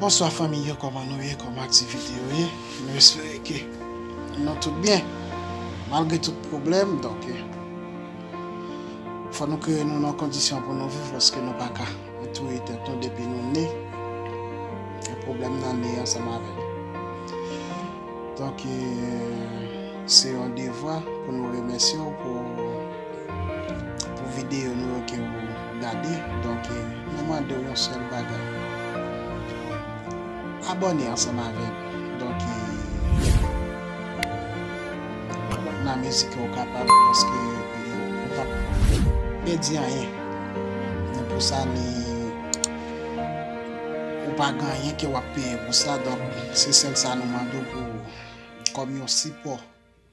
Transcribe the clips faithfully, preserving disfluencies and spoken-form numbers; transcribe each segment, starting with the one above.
Bonswa fanmi yo, kòman nou ye? Kòman aktivite yo ye? Nou espere ke nou tout byen. Malgre tout pwoblèm, donk, fò nou kreye nou nan kondisyon pou nou viv, paske nou pa ka touye tèt nou depi nou ne. Gen pwoblèm nan ne ansanm avè nou. Donk, se yon devwa pou nou remèsye w pou pou videyo nou yo ke ou gade. Donk, nou mande w yon sèl bagay. Abòne ansanm avè nou. Donk, nan mezi ke w kapab, paske ou p ap pèdi anyen. Men pou sa, ni ou pa gen anyen ke w ap peye pou sa. Donk, se sèl sa nou mande w pou, kòm yon sipò.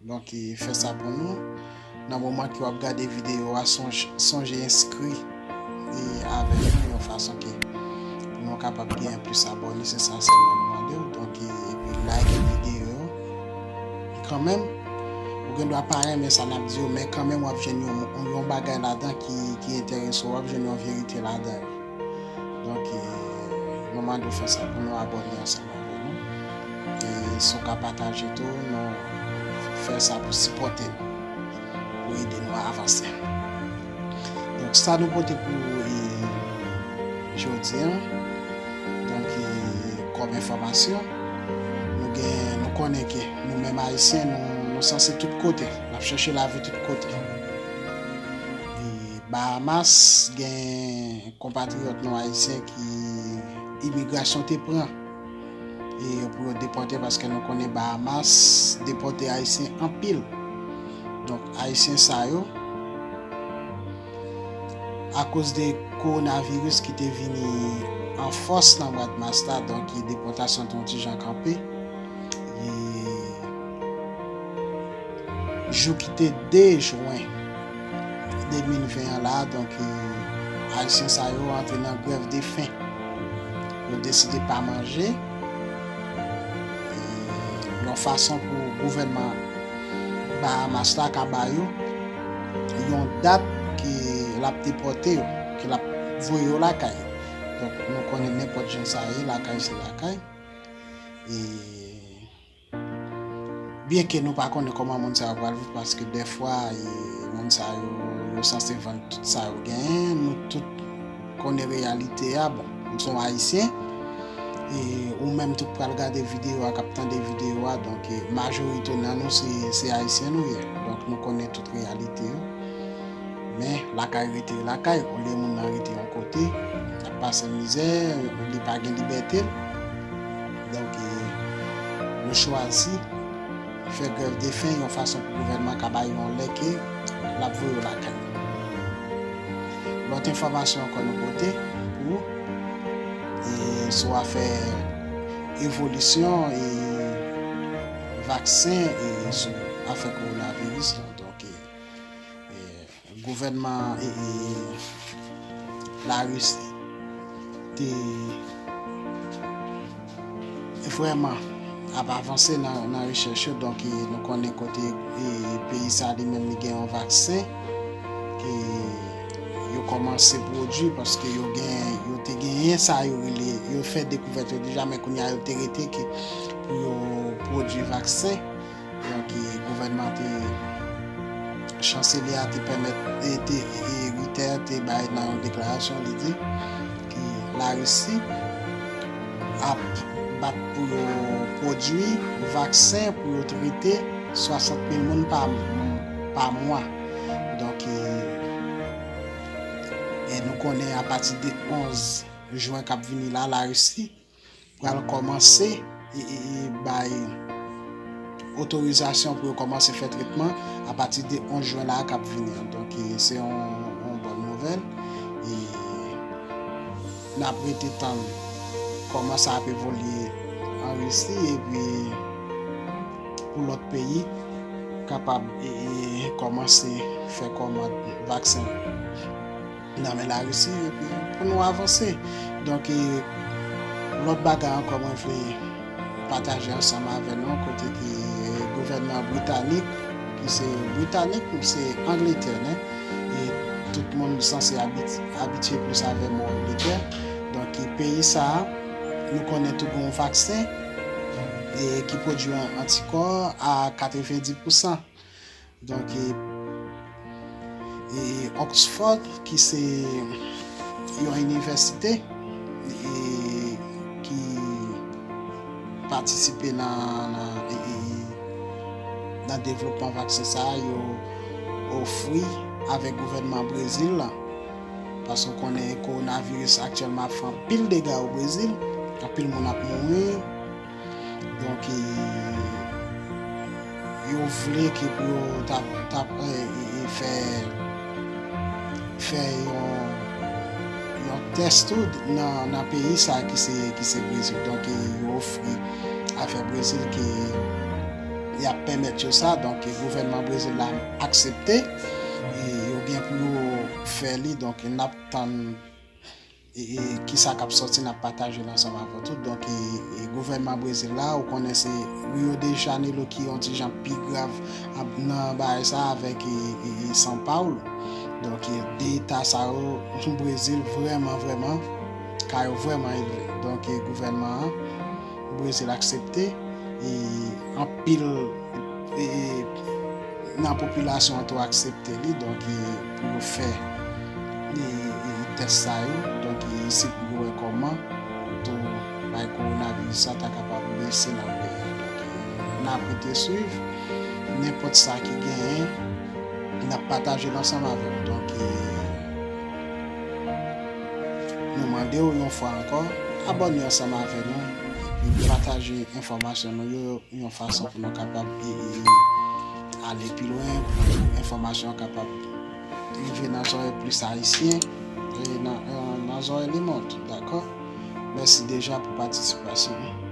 Donk, e, fè sa pou nou. Nan moman ke w ap gade videyo a, sonj-, sonje enskri, e, avè nou yon fason ke pou nou kapab gen plis abòne, se sa sèlman nou mande w. Donk, e, epi like videyo yo. Kanmenm, ou gen dwa pa renmen sa n ap di yo, men kanmenm w ap jwenn yon, yon bagay ladan ki, ki enterese w, w ap jwenn yon verite ladan yo. Donk, e, nou mande w fè sa pou nou abòne ansanm avè nou. E si w ka pataje tou, nou fè sa pou sipòte nou, pou ede nou avanse. Donk, sa nou pote pou, e, jodi a. Donk, e, kòm enfòmasyon, nou gen, nou konnen ke nou menm Ayisyen, nou, nou sanse tout kote. N ap chèche lavi tout kote. E Bahamas gen konpatriyòt nou ayisyen ki imigrasyon te pran, e pou yo depòte, paske nou konnen Bahamas depòte ayisyen anpil. Donk, ayisyen sa yo, akoz de kowonaviris ki te vini an fòs nan mwa mas la, donk, depòtasyon te yon ti jan kanpe. E jou ki te de jen de mil ven an la, donk, e, ayisyen sa yo antre nan grèv de fen. Yo deside pa manje, e, yon fason pou gouvènman Bahamas la ka ba yo yon dat ke l ap depòte yo, ke l ap voye yo lakay yo. Donk, nou konnen nenpòt jan sa ye, lakay se lakay. E byenke nou pa konnen kòman moun sa yo pral viv, paske dèfwa, e, moun sa yo, yo sanse vann tout sa yo genyen. Nou tout konnen reyalite a. Bon, m se yon Ayisyen, e ou menm tou k pral gade videyo a, k ap tande videyo a, donk, e, majorite nan nou se, se Ayisyen nou ye. Donk, nou konnen tout reyalite yo. Men, lakay rete lakay, olye moun nan rete yon kote, l ap pase mizè, li pa gen libète l. Donk, e, yo chwazi fè grèv de fen yon fason pou gouvènman ka ba yo yon lè ke l ap voye yo lakay. Lòt enfòmasyon ankò nou pote pou, e, sou afè evolisyon, e, vaksen, e, sou afè kowonaviris la. Donk, e, e, gouvènman, e, e, Larisi te vrèman ap avanse nan, nan rechèch yo. Donk, e, nou konnen kote, e, peyi sa li menm li gen yon vaksen ke yo kòmanse pwodui, paske yo gen, yo te genyen sa yo rele, yo fè dekouvèt yo deja, men kounye a yo te rete ke pou yo pwodui vaksen. Donk, e, gouvènman te, chanselye a te pèmèt, e, te, e, Ritter te bay nan yon deklarasyon, li di ke Larisi ap bat pou yo pwodui vaksen pou yo trete swasant mil moun pa, pa mwa. Donk, e, e nou konnen apati de onz jen k ap vini la, Larisi pral kòmanse, e, e, e, bay otorizasyon pou yo kòmanse fè tretman apati de onz jen la k ap vini an. Donk, e, se yon, yon bòn nouvèl. E n ap rete tann kòman sa ap evolye an Risi, epi pou lòt peyi kapab, e, e, kòmanse fè kòmand vaksen nan men Larisi, epi pou nou avanse. Donk, e, lòt bagay ankò mwen vle pataje ansanm avè nou, kote ke gouvènman britanik, ki se britanik, se Angletè, nen, e tout moun sanse abit-, abitye plis avè mo Angletè. Donk, e peyi sa a, Nou konnen tou gen yon vaksen e ki pwodui an- antikò a katrevenndis pousan. Donk, e, e Oxford, ki se yon inivèsite, e, ki patisipe nan, nan, e, e, nan devlopman vaksen sa a, yo ofri avèk gouvènman Brezil la. Paske w konnen kowonaviris aktyèlman ap fè anpil dega o Brezil. Anpil moun ap mouri. Donk, e, yo vle ke pou yo t ap, t ap, e, e, e, fè, fè yon, yon tès tou nan, nan peyi sa ki se, ki se Brezil. Donk, e, yo ofri avè Brezil ke y ap pèmèt yo sa. Donk, e, gouvènman Brezil la aksepte. E, yo gen pou yo fè li. Donk, n ap tann e, e, kisa k ap sòti, n ap pataje l ansanm avè w tou. Donk, e, e, gouvènman Brezil la, ou konnen se Rio de Janeiro ki yon ti jan pi grav ap- nan bagay sa avèk, e, e, e, São Paulo. Donk, e, de eta sa yo, Brezil vrèman, vrèman, ka yo vrèman elve. Donk, e, gouvènman an, Brezil aksepte, e, anpil, e, nan popilasyon an tou aksepte li, donk, e, pou yo fè, e, e, tès sa yo, donk, e, se pou yo wè kòman tou bay kowonaviris sa ta kapab bese nan peyi a. Donk, e, n ap rete swiv, nenpòt sa ki genyen, n ap pataje l ansanm avè w. Donk, e, nou mande w yon fwa ankò, abòne ansanm avè nou, epi pataje enfòmasyon nou yo yon fason pou nou kapab, e, e, ale pi lwen, pou enfòmasyon an kapab rive nan zòrèy plis ayisyen, e nan, nan, nan zòrèy lemonn, dakò? Mèsi deja pou patisipasyon w.